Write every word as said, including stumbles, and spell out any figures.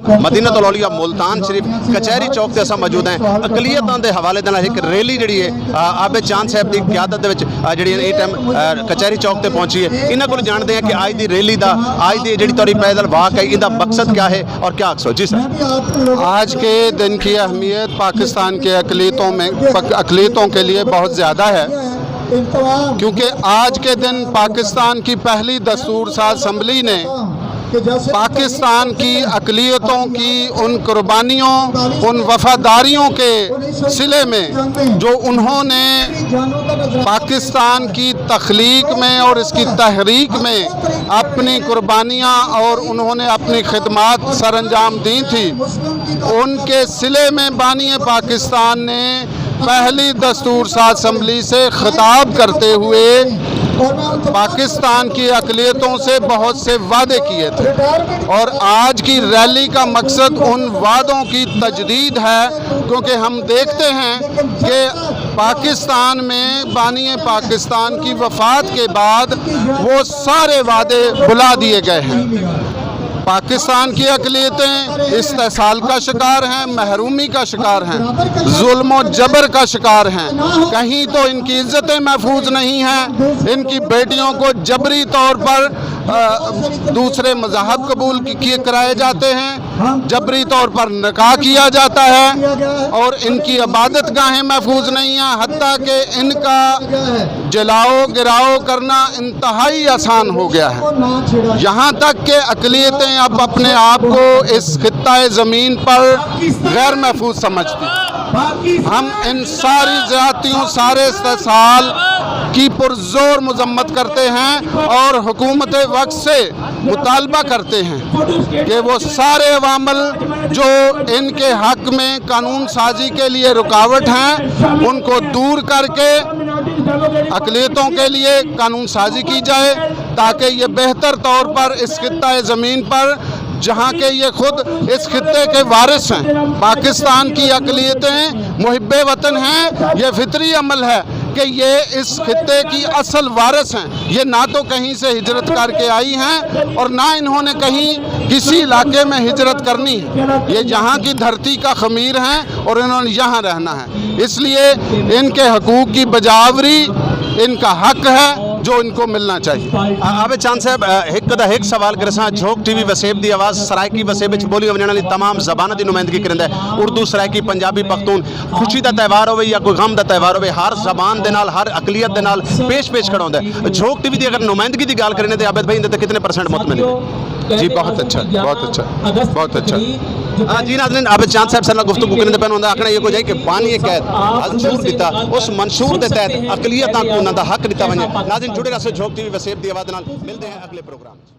مدینۃ الاولیاء ملتان شریف کچہری چوک تے اساں موجود ہیں۔ اقلیتاں دے حوالے دے نال ہک ریلی جڑی ہے، آ، عابد چاند صاحب دی قیادت دے وچ، آ، جڑی ہے ایں ٹائم، آ، کچہری چوک تے پہنچی ہے۔ انہاں کول جانتے ہیں کہ آج دی ریلی دا، آج دی جڑی تہاݙی پیدل واک ہے، ایندا مقصد کیا ہے اور کیا اقصد؟ جی سر۔ آج کے دن کی اہمیت پاکستان کے اقلیتوں میں، پک-، اقلیتوں کے لیے بہت زیادہ ہے، کیونکہ آج کے دن پاکستان کی پہلی دستور ساز اسمبلی نے پاکستان کی اقلیتوں کی ان قربانیوں، ان وفاداریوں کے صلے میں جو انہوں نے پاکستان کی تخلیق میں اور اس کی تحریک میں اپنی قربانیاں اور انہوں نے اپنی خدمات سر انجام دی تھی، ان کے صلے میں بانی پاکستان نے پہلی دستور ساز اسمبلی سے خطاب کرتے ہوئے پاکستان کی اقلیتوں سے بہت سے وعدے کیے تھے، اور آج کی ریلی کا مقصد ان وعدوں کی تجدید ہے، کیونکہ ہم دیکھتے ہیں کہ پاکستان میں بانی پاکستان کی وفات کے بعد وہ سارے وعدے بھلا دیے گئے ہیں۔ پاکستان کی اقلیتیں استحصال کا شکار ہیں، محرومی کا شکار ہیں، ظلم و جبر کا شکار ہیں۔ کہیں تو ان کی عزتیں محفوظ نہیں ہیں، ان کی بیٹیوں کو جبری طور پر، آ، دوسرے مذاہب قبول کی-، کیے کرائے جاتے ہیں، جبری طور پر نکاح کیا جاتا ہے اور ان کی عبادت گاہیں محفوظ نہیں ہیں، حتیٰ کہ ان کا جلاؤ گراؤ کرنا انتہائی آسان ہو گیا ہے۔ یہاں تک کہ اقلیتیں اب اپنے آپ کو اس خطہ زمین پر غیر محفوظ سمجھتی ہیں۔ ہم ان ساری زیادتیوں، سارے استحصال کی پرزور مذمت کرتے ہیں اور حکومت وقت سے مطالبہ کرتے ہیں کہ وہ سارے عوامل جو ان کے حق میں قانون سازی کے لیے رکاوٹ ہیں، ان کو دور کر کے اقلیتوں کے لیے قانون سازی کی جائے، تاکہ یہ بہتر طور پر اس خطہ زمین پر، جہاں کے یہ خود اس خطے کے وارث ہیں، پاکستان کی اقلیتیں محب وطن ہیں، یہ فطری عمل ہے کہ یہ اس خطے کی اصل وارث ہیں۔ یہ نہ تو کہیں سے ہجرت کر کے آئی ہیں اور نہ انہوں نے کہیں کسی علاقے میں ہجرت کرنی ہے۔ یہ یہاں کی دھرتی کا خمیر ہیں اور انہوں نے یہاں رہنا ہے۔ اس لیے ان کے حقوق کی بجاوری ان کا حق ہے جو ان کو ملنا چاہیے۔ آ، عابد چاند صاحب، آ، ہک دا ہک سوال کرساں، جھوک ٹی وی وسیب دی آواز سرائیکی وسیب وچ ٻولی ونڄݨ والی تمام زباناں دی نمائندگی کریندا ہے، اردو، سرائیکی، پنجابی، پختون، خوشی دا تہوار ہووے یا کوئی غم دا تہوار ہووے، ہر زبان دے نال، ہر اقلیت دے نال پیش پیش کھڑا ہوندا ہے۔ جھوک ٹی وی دی اگر نمائندگی دی ڳالھ کریں تے عابد بھائی، اندے تے کتنے پرسنٹ مطمئن ہو؟ جی، بہت اچھا، بہت اچھا، بہت اچھا۔ ہاں جی ناظرین، عابد چاند صاحب سارے نال گفتگو کریں تے پہلے انہاں آکھنا یہ کچھ ہے کہ بانی قید منشور ݙتا، اس منشور دے تحت اقلیتاں کوں انہاں دا حق ݙتا ونڄے۔ ناظرین جڑے رہسو جھوک ٹی وی وسیب دی آواز نال، ملدے ہیں اگلے پروگرام۔